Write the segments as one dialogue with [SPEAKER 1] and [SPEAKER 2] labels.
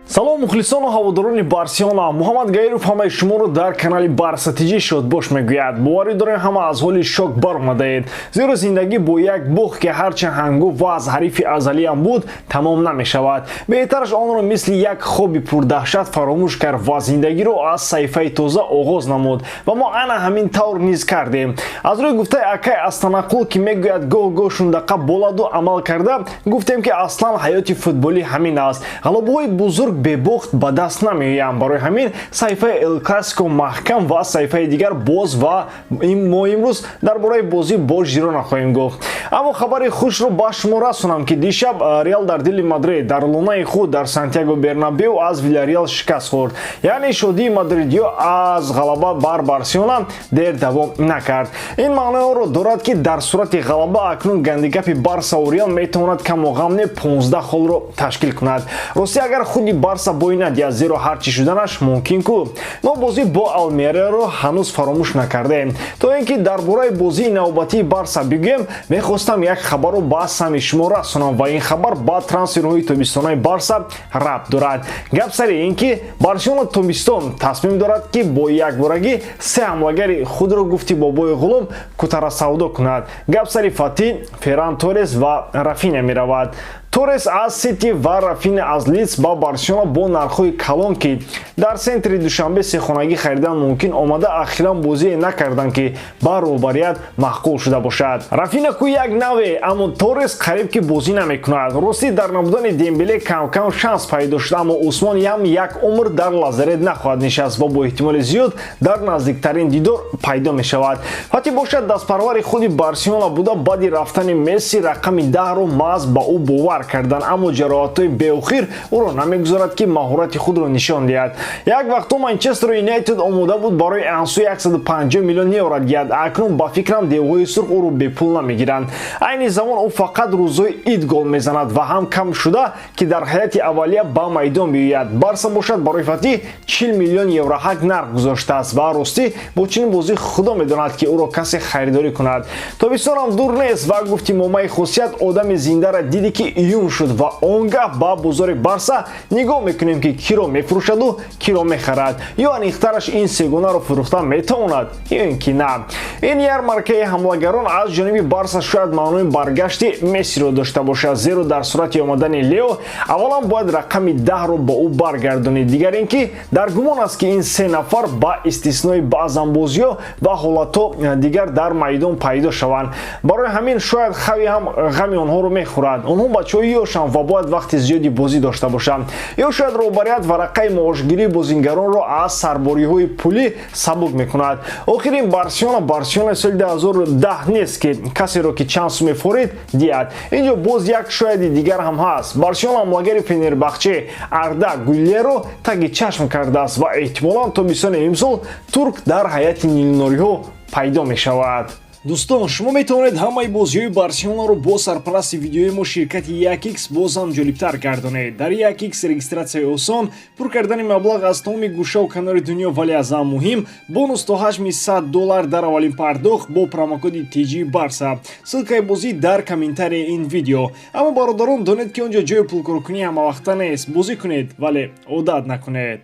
[SPEAKER 1] Салом, мухлисону ҳаводорони Барселона! Муҳаммад Гаиров ҳамаи шуморо дар канали Барса ТЖ шодбош мегӯяд. Боварӣ дорем, ҳама аз ҳоли шок баромадаед, зеро зиндагӣ бо як бохт, ки ҳарчанд ҳангофт ва аз ҳарифи азалиам буд, тамом намешавад. Беҳтараш онро мисли як хоби пурдаҳшат фаромӯш кард ва зиндагиро аз саҳифаи тоза оғоз намуд. Ва мо ана ҳамин тавр низ кардем. Аз рӯи гуфтаи акай Астанақул, ки мегӯяд, гоҳ-гоҳ шундақа боладу амал карда гуфтем, ки аслан ҳаёти футболӣ ҳамин аст: ғалабаҳои бузург бебохт ба даст намеоянд. Барои ҳамин саҳифаи Эл Классико маҳкам ва саҳифаи дигар боз. Ва мо имрӯз дар бораи бозӣ бо Жирона хоҳем гуфт. Аммо хабари хушро ба шумо расонам, ки дишаб Реал дар дили Мадрид, дар лонаи худ, дар Сантьяго Бернабеу аз Вилареал шикаст хӯрд. Яъне шодии мадридиё аз ғалаба бар Барселона дер давом накард. Ин маънои онро дорад, ки дар сурати ғалаба акнун гандикапи Барсау Реал метавонад каму ғам не 15 холро ташкил кунад. Ростӣ, агар худи Барса бой надиҳад, зеро ҳар чӣ шуданаш мумкин ку. Мо бозӣ бо Алмериаро ҳанӯз фаромӯш накардаем. То ин ки дар бораи бозии навбатии Барса бигӯем, мехостам як хабарро ба самъи шумо расонам ва ин хабар ба трансферҳои тобистонаи Барса рабт дорад. Гап сари ин ки Барселона тобистон тасмим дорад, ки бо якборагӣ се ҳамлагари худро, гуфти бобои ғулом, кутара савдо кунад. Гап сари Фати, Ферран Торес ва Рафиня меравад. Торес аз Сити ва Рафиня аз Лидс ба Барселона бо нархҳои калон, ки дар центри Душанбе сехонагӣ харидан мумкин, омада, ахиран бозие накарданд, ки ба роҳбарият маъқул шуда бошад. Рафина ку як наве, аммо Торес қариб ки бозӣ намекунад. Ростӣ, дар набудани Дембеле камкам шанс пайдо шуд, аммо Усмон ям як умр дар лазарет нахоҳад нишаст ва бо эҳтимоли зиёд дар наздиктарин дидор пайдо мешавад. Фати бошад, дастпарвари худи Барселона буда, баъди рафтани Месси рақами 10-ро маҳз ба ӯ бовар карданд, аммо ҷароҳатҳои беохир ӯро намегузорад, ки маҳорати худро нишон диҳад. Як вақтҳо Манчестер Юнайтед омода буд барои Ансу 150 миллион евро диҳад. Акнун, ба фикрам, девҳои сурх ӯро бепул намегиранд. Айни замон ӯ фақат рӯзҳои ид гол мезанад ва ҳам кам шуда, ки дар ҳайати аввалия ба майдон биёяд. Барса бошад, барои Фатӣ 40 миллион евроҳак нарх гузоштааст ва ростӣ, бо чунин бозӣ худо медонад, ки ӯро касе харидорӣ кунад. Тобистонам дур нест ва гуфти момаи хусусият, одами зиндара диди, ки июн шуд ва он гаҳ ба бозори Барса нигоҳ мекунем, ки киро мефурӯшаду киро мехарад, ё аниқтараш, ин сегонаро фурӯхта метавонад ё ин ки на. Ин ярмаркаи ҳамлагарон аз ҷониби Барса шояд маънои баргашти Мессиро дошта бошад, зеро дар сурати омадани Лео аввалан бояд рақами 10-ро ба ӯ баргардонид. Дигар ин ки дар гумон аст, ки ин се нафар ба истиснои баъзан бозиҳо ва ҳолатҳо дигар дар майдон пайдо шаванд. Барои ҳамин шояд Хави ҳам ғами онҳоро мехӯрад. Онҳо бачаҳои ёшанд ва бояд вақти зиёди бозӣ дошта бошанд. Ё шояд роҳбарият варақаи маошгирии бозингаронро аз сарбориҳои пулӣ сабук мекунад. Охир ин Барселона Барселонаи соли 2010 нест, ки касеро, ки чанд сум мефорид, диҳад. Инҷо боз як шояди дигар ҳам ҳаст: Барселона ҳамлагари Фенербахче Арда Гуллеро таги чашм кардааст ва эҳтимолан тобистони имсол турк дар ҳайати нилнориҳо пайдо мешавад. Дӯстон, шумо метавонед ҳамаи бозиҳои Барселонаро бо сарпарасти видеои мо, ширкати 1x, боз ҳам ҷолибтар гардонед. Дар 1x регистратсияи осон, пур кардани маблағ аз тамоми гӯшаву канори дунё, вале аз ҳам муҳим, бонус то ҳаҷми 100 доллар дар аввалин пардохт бо промокоди TG Барса. Ссылкаи бозӣ дар комментарияи ин видео. Аммо, бародарон, донед, ки он ҷо ҷои пулкоркунӣ ҳамавақта нест. Бозӣ кунед, вале одат накунед.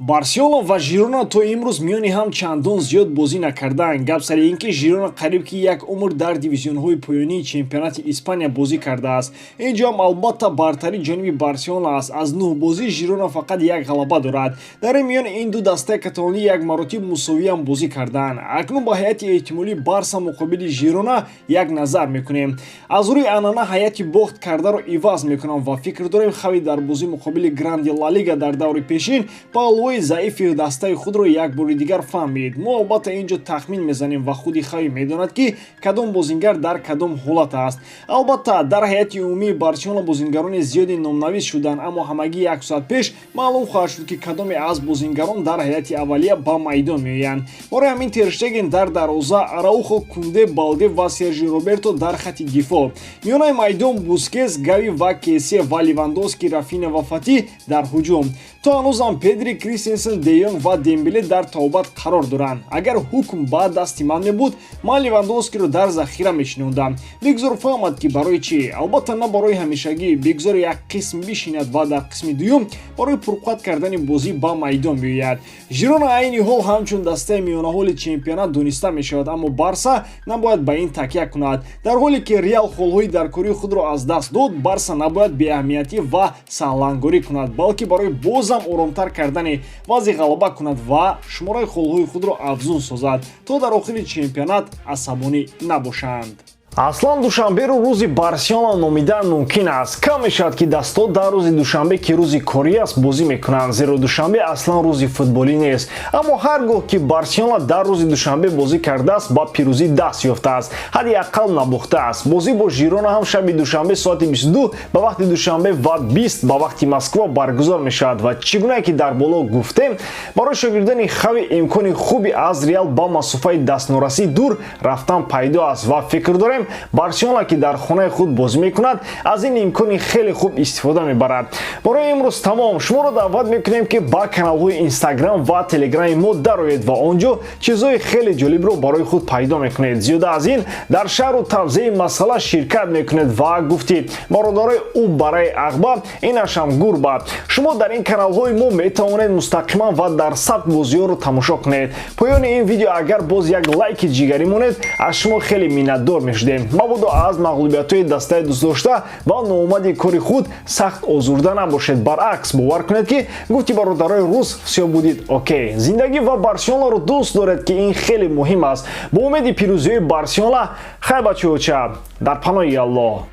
[SPEAKER 1] Барселона ва Жирона то имрӯз миёни ҳам чандон зиёд бозӣ накардаанд. Гап сари ин ки Жирона қариб ки як умр дар дивизионҳои поёнии чемпионати Испания бозӣ кардааст. Ин ҷо ҳам, албатта, бартарӣ ҷониби Барселона аст. Аз нӯҳ бозӣ Жирона фақат як ғалаба дорад. Дар ин миён ин ду дастаи каталонӣ як маротиб мусовиам бозӣ кардаанд. Акнун ба ҳайати эҳтимолии Барса муқобили Жирона як назар мекунем. Аз рӯи анъана ҳайати бохт кардаро иваз мекунам ва фикр дорем, Хави дар бозӣ муқобили гранди Ла Лига дар даври пешин паҳлӯҳои заифи дастаи худро як бори дигар фаҳмид. Мо, албатта, ин ҷо тахмин мезанем ва худи Хави медонад, ки кадом бозингар дар кадом ҳолат аст. Албатта, дар ҳайати умумии Барселона бозингарони зиёди номнавис шуданд, аммо ҳамагӣ як соат пеш маълум хоҳад шуд, ки кадоме аз бозингарон дар ҳайати аввалия ба майдон меоянд. Барои ҳамин Терштеген дар дарвоза, Араухо, Кунде, Балде ва Сержи Роберто дар хати дифоъ, миёнаи майдон Бускес, Гави ва Кесе ва Левандовски, Рафина ва Фати дар ҳуҷум. То ҳанӯзам Педри, Кристенсен ва Декиам дар ҳайати аввалия ном Кристенсен, Де Йонг ва Дембеле дар табобат қарор доранд. Агар ҳукм ба дасти ман мебуд, ман Левандовскиро дар захира мешинондам. Бигзор фаҳмад, ки барои чӣ. Албатта, на барои ҳамешагӣ. Бигзор як қисм бишинад ва дар қисми дуюм барои пурқувват кардани бозӣ ба майдон биёяд. Жирона айни ҳол ҳамчун дастаи миёнаҳоли чемпионат дониста мешавад, аммо Барса набояд ба ин такя кунад. Дар ҳоле ки Реал холҳои даркории худро аз даст дод, Барса набояд беаҳамиятӣ ва саҳлангорӣ кунад, балки барои бозам оромтар кардани вазъи ғалаба кунад ва шумораи холҳои худро афзун созад, то дар охири чемпионат асабонӣ набошанд. Аслан душанберо рӯзи Барселона номидан мумкин аст. Кам мешавад, ки дастҳо дар рӯзи душанбе, ки рӯзи корӣ аст, бозӣ мекунанд, зеро душанбе аслан рӯзи футболӣ нест. Аммо ҳар гоҳ ки Барселона дар рӯзи душанбе бозӣ кардааст, ба пирӯзӣ даст ёфтааст, ҳадди ақал набохтааст. Бозӣ бо Жирона ҳам шаби душанбе соати 22 ба вақти Душанбе ва 20 ба вақти Москва баргузор мешавад. Ва чӣ гунае ки дар боло гуфтем, барои шогирдони Хави имкони хуби аз Реал ба масофаи дастнорасӣ дур рафтан пайдо аст ва фикр дорем, Барселона, ки дар хонаи худ бозӣ мекунад, аз ин имкони хеле хуб истифода мебарад. Барои имрӯз тамом. Шуморо даъват мекунем, ки ба каналҳои Инстаграм ва Телеграми мо дароед ва он ҷо чизҳои хеле ҷолибро барои худ пайдо мекунед. Зиёда аз ин, дар шарҳу тавзеҳи масъала ширкат мекунед ва гуфтӣ бародарои ӯ барои ағба инашам гурба. Шумо дар ин каналҳои мо метавонед мустақиман ва дар сабт бозиҳоро тамошо кунед. Поёни ин видео агар боз як лайки ҷигарӣ монед, аз шумо хеле миннатдор мешудем. Мабодо аз мағлубиятҳои дастаи дӯстдошта ва ноомади кори худ сахт озурда набошед. Баръакс, бовар кунед, ки гуфти бародарои рус, всё будет окей. Зиндагӣ ва Барселонаро дӯст доред, ки ин хеле муҳим аст. Бо умеди пирӯзиҳои Барселона. Хай, бачаоча, дар паноҳи Аллоҳ.